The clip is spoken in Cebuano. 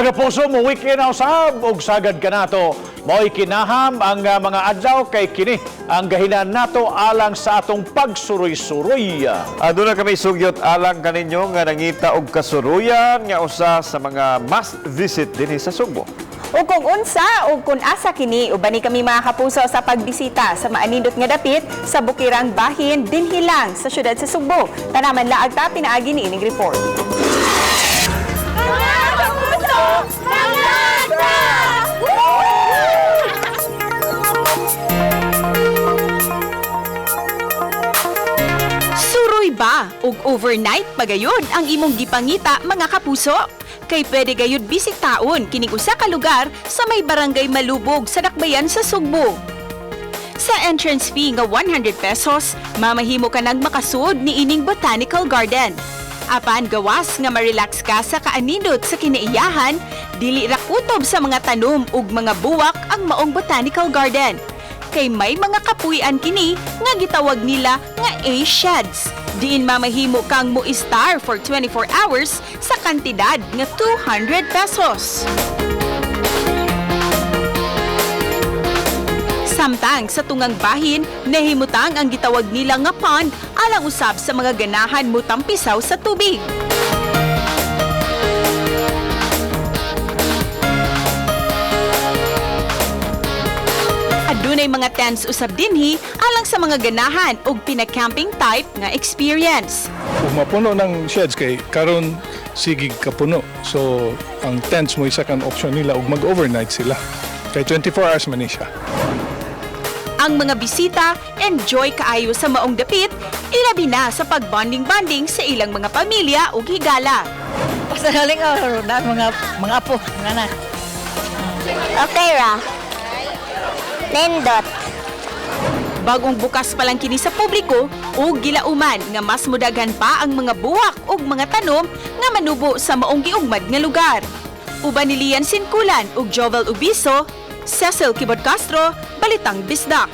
Mga kapuso, mo weekend na usab og sagad kanato. Mao'y kinaham ang mga adlaw kay kini ang gahinan nato alang sa atong pagsuroy-suroy. Aduna kami sugyot alang kaninyo nga nangita og kasuruyan nga usa sa mga must visit dinhi sa Sugbo. O kung unsa o kung asa kini, ubani kami, mga kapuso, sa pagbisita sa maanindot nga dapit sa Bukirang Bahin dinhi lang sa syudad sa Sugbo. Tanaman laag ta pinaagi ni ining report. Mga kapuso, mga! Suroy ba ug overnight pagayod ang imong gipangita, mga kapuso? Kay pwede gayud bisitaon kining usa ka lugar sa may Barangay Malubog sa Dakbayan sa Sugbo. Sa entrance fee nga 100 pesos, mamahimo ka nang makasuod ni ining botanical garden. Apan gawas nga ma-relax ka sa kaanindot sa kinaiyahan, dili ra kutob sa mga tanom ug mga buwak ang maong botanical garden. Kay may mga kapuy-an kini nga gitawag nila nga A-sheds. Diin mamahimo kang mo-star for 24 hours sa kantidad nga 200 pesos. Samtang sa tungang bahin, nahimutang ang gitawag nila nga pond alang usab sa mga ganahan mo tampisaw sa tubig. Adunay mga tents usab dinhi alang sa mga ganahan og pina-camping type nga experience. Kung mapuno ng sheds kay karon sige kapuno. So ang tents mo isa kan option nila ug mag-overnight sila. Kay 24 hours man ni siya. Ang mga bisita enjoy kaayo sa maong dapit, ilabi na sa pagbonding-bonding sa ilang mga pamilya ug higala. Basta galing ako, na mga apo, mga anak. Okay ra. Nindot. Bagong bukas pa lang kini sa publiko ug gilauman nga mas mudaghan pa ang mga buwak ug mga tanom nga manubo sa maong giugmad nga lugar. Uban ni Lian Sinkulan ug Jovel Ubiso, Cecil Kibod Castro, Balitang Bisdak.